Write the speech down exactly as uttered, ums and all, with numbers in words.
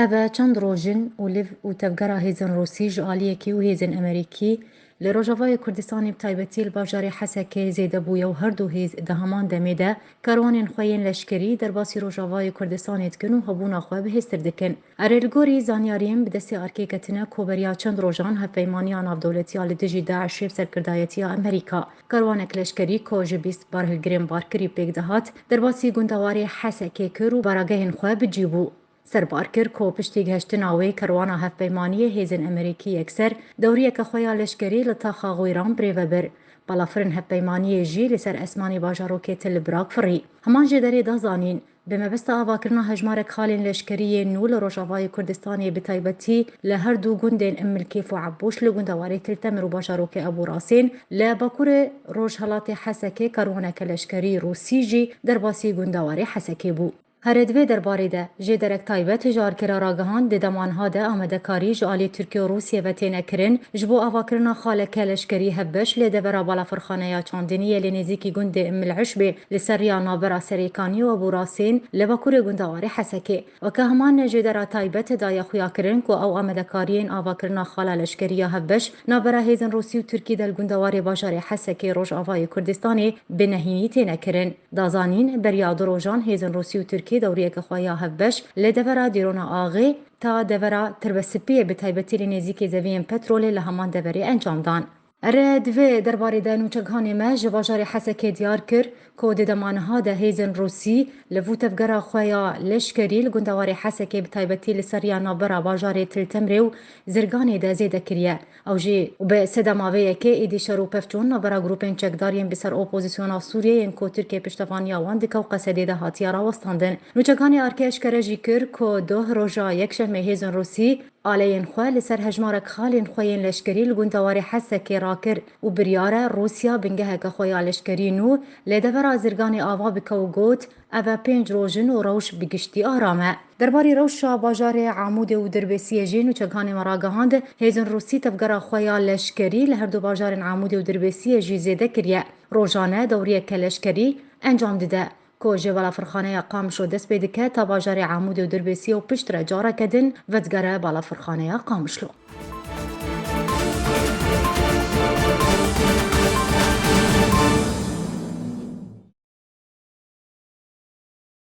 Ev e çend roj in û liv û tevgera hêzên Rûsî ji aliyekî û hêzên Amerîkî li Rojavayê Kurdistanê, bi taybetî li bajarê Hesekê zêde bûye û her du hêz di heman demê de karwanên xwe yên leşkerî derbasî Rojavayê Kurdistanê dikin û hebûna xwe bihêztir dikin. Erê, li gorî zanyariyên bi destê Arkê ketine ku beriya çend rojan hevpeymaniya navdewletiya li dijî DAIŞê bi serkirdayetiya Amerîka, karwanek leşkerî ku ji bîst barhilgirên barkirî pêk dihat, derbasî gundewarê Hesekê kir û baragehên xwe bi cî bû. Serbar kir ku piştî gihiştina wê, kerwana hevpeymaniyê hêzên Amerîkî yekser dewriyeke xwe ya leşkerî li taxa Xwîran birêve bir. Balafirên hevpeymaniyê jî li ser esmanê bajarokê Til Brak firî. Heman jêderê da zanîn, bi mebesta avakirina hejmarek xalên leşkerî yên nû li Rojavayê Kurdistanê, bi taybetî li her du gundên Immilkêf û Ebûş li gundewarê Til Temir û bajarokê Ebû Rasên li bakurê rojhelatê Hesekê, karwaneke leşkerî Rûsî jî derbasî gundewarê Hesekê bû. Herê di vê derbarê de jêderek taybet ji Arkê re ragihand, di dema niha de amadekarî ji alî Tirkiye û Rûsiyê ve têne kirin ji bo avakirina xaleke leşkerî hevbeş li devera balafirxaneya çandinî yê lê nêzîkî gundê Immil Eşbê li ser riya navbera Serêkaniyê û Ebû Rasên li bakurê gundewarê Hesekê. Weke heman jêdera taybet daye xuyakirin ku ew amadekariyên avakirina xala leşkerî ya hevbeş navbera hêzên Rûsî û Tirkî de li gundewarê bajarê Hesekê Rojavayê Kurdistanê bi nehînî têne kirin. Da zanîn, beriya du rojan hêzên Rûsî û Tirkî dewriyeke xwe ya hevbeş li devera Dîrona Axê ta devera Tirbesipiyê, bi taybetî li nêzîkê zeviyên petrolê, li heman deverê encam dan. Ere di vê derbarê de nûçeghanê me ji bajarê Hesekê diyar kir ku di dema niha de hêzên Rûsî li vû tevgera xwe ya leşkerî li gundewarê Hesekê, bi taybetî li ser riya navbera bajarê Til Temrê û Zirganê de zêde kiriye. Ew jî bi sedema vê yekê êdî şer û pevçûn navbera grûpên çekdar yên bi ser opozîsyona Sûriyê yên ku Tirkiye piştevaniya wan dike û Qesedê de hatiye rawestandin. Nûçekanê Arkê eşkere jî kir ku doh roja yekşemê hêzên Rûsî aleyên xwe li ser hejmarek xalên xwe yên leşkerî li gundewarê Hesekê rakir û biryar e Rûsya bingeheke xwe ya leşkerî nû li devera Zirganê ava bike û got, ev e pênc roj in û rewş bi giştî aram e. Derbarî rewşa bajarê Amûdê û Dirbêsiyê jî nûçekanê me ragihand, hêzên Rûsî tevgera xwe ya leşkerî li her du bajarên Amûdê û Dirbêsiyê jî zêde kiriye. Rojane dewriyeke leşkerî encam dide ku ji balafirxaneya Qamişlo dest pê dike ta bajarê Amûdê û Dirbêsiyê û piştre careke din vedigere balafirxaneya Qamişlo.